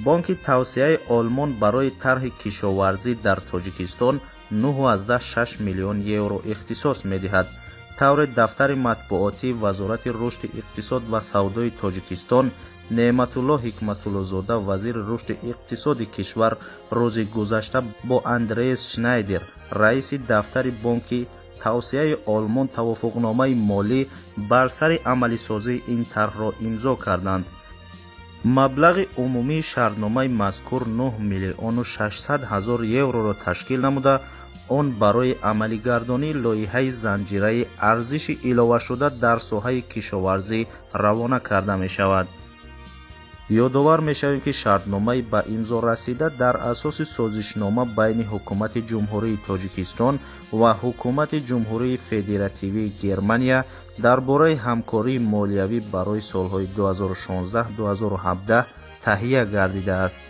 Бонки Тавсеаи Олмон барои тарҳи кишоварзӣ дар Тоҷикистон 9,6 миллион евро ихтисос медиҳад. Тавре дафтари матбуотии Вазорати рушди иқтисод ва савдои Тоҷикистон Неъматулло Ҳикматуллозода, вазири рушди иқтисоди кишвар, рӯзи гузашта бо Андреас Шнайдер, раиси дафтари Бонки Тавсеаи Олмон, тавофуқномаи молӣ бар сари амалисозии ин тарҳро имзо карданд. Маблағи умумии шартномаи мазкур 9 миллиону 600 ҳазор евроро ташкил намуда, он барои амалигардонии лоиҳаи занҷираи арзиши иловашуда дар соҳаи кишоварзӣ равона карда мешавад. Ёдовар мешавем, ки шартномаи ба имзо расида дар асоси созишнома байни Ҳукумати Ҷумҳурии Тоҷикистон ва Ҳукумати Ҷумҳурии Федеративии Германия дар бораи ҳамкории молиявӣ барои солҳои 2016-2017 таҳия гардидааст.